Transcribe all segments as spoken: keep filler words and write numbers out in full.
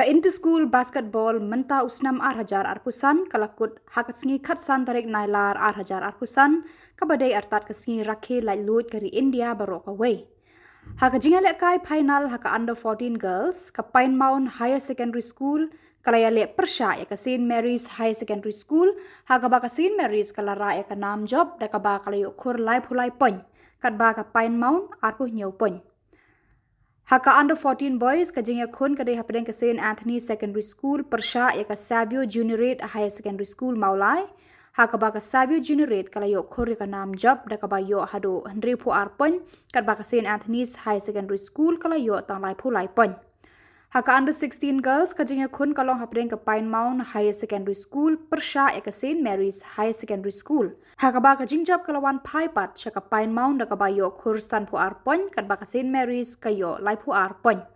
Ka Inter School Basketball mynta u snem ar hajar arphew san ka la kut ha ka sngi khatsan tarik Nailar ar hajar arphew san, kaba dei artat ka sngi rakhe laitluid ka ri India baroh kawei. Ha ka jingïalehkai final ha ka Under fourteen Girls, ka Pine Mount Higher Secondary School ka la ïaleh pyrshah ïa ka Saint Mary's Higher Secondary School, ha kaba ka Saint Mary's ka la rah ïa ka nam jop da kaba ka la ïoh khur laiphew lai point, katba ka Pine Mount arphew hynñiew point. Ha ka Under fourteen Boys, ka jingïakhun ka dei hapdeng ka Saint Anthony's Secondary School pyrshah ïa ka Savio Juniorate Higher Secondary School Mawlai, ha kaba ka Savio Juniorate ka la ïoh khur ïa ka nam jop da kaba ïoh haduh hynriewphew ar point, katba ka Saint Anthony's Higher Secondary School ka la ïoh tang laiphew lai point. Ha ka Under sixteen Girls, ka jingïakhun ka long hapdeng ka Pine Mount Higher Secondary School pyrshah ïa ka Saint Mary's Higher Secondary School, ha kaba ka jingjop ka la wan phai pat sha ka Pine Mount da kaba ïoh khur sanphew ar point, katba ka Saint Mary's ka ïoh laiphew ar point.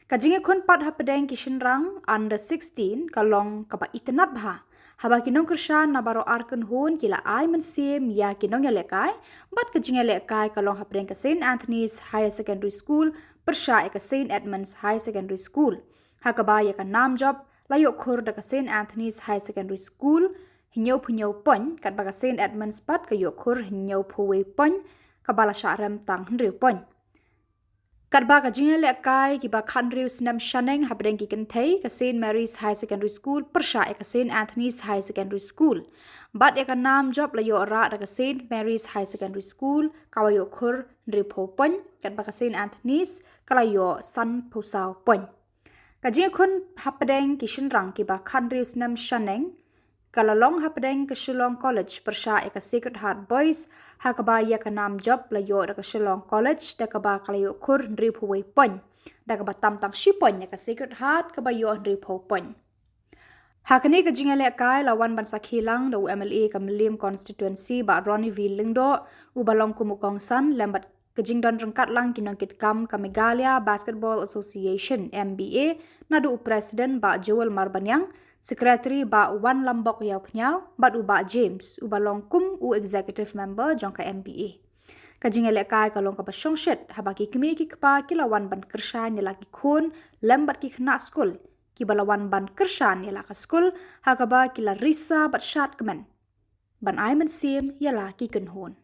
Ka jingïakhun pat hapdeng ki shynrang Under sixteen ka long kaba itynnad bha, haba ki nongkyrshan na baroh ar kynhun ki la ai mynsiem ïa ki nongïalehkai, bad ka jingïalehkai ka long hapdeng ka Saint Anthony's Higher Secondary School pyrshah ïa ka Saint Edmund's Higher Secondary School, ha kaba ïa ka nam jop la ïoh khur da ka Saint Anthony's Higher Secondary School hynñiewphew hynñiew point, katba ka Saint Edmund's pat ka ïoh khur hynñiewphew wei point, kaba la shah rem tang hynriew point. Katba ka jingïalehkai kiba khathynriew snem shaneng hapdeng ki kynthei, ka Saint Mary's Higher Secondary School pyrshah ïa ka Saint Anthony's Higher Secondary School, bad ïa ka nam jop la ïoh rah da ka Saint Mary's Higher Secondary School, kaba ïoh khur hynriewphew point, katba ka Saint Anthony's ka la ïoh sanphew saw point. Ka jingïakhun hapdeng ki shynrang kiba khathynriew snem shaneng ka la long hapdeng ka Shillong College pyrshah ïa ka Sacred Heart Boys, ha kaba ïa ka nam jop la ïoh da ka Shillong College da kaba ka la ïoh khur hynriewphew wei point, da kaba tam tang shi point ïa ka Sacred Heart kaba ïoh hynriewphew point. Ha kane ka jingïalehkai la wan ban sakhi lang da u M L A ka Mylliem Constituency, Bah Ronnie V Lyngdoh, uba long kum u kongsan, lem bad ka jingdon ryngkat lang ki nongkitkam ka Meghalaya Basketball Association, M B A, naduh u President Bah Joel Marbaniang, Secretary Bah Wanlambok Ïawphniaw, bad u Bah James, uba long kum u Executive Member jong ka M B A. Ka jingïalehkai ka long kaba shongshit, haba ki kmie ki kpa ki la wan ban kyrshan ïa la ki khun, lem bad ki khynnah skul, kiba la wan ban kyrshan ïa la ka skul, ha kaba ki la risa bad shad kmen ban ai mynsiem ïa la ki kynhun.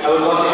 I would want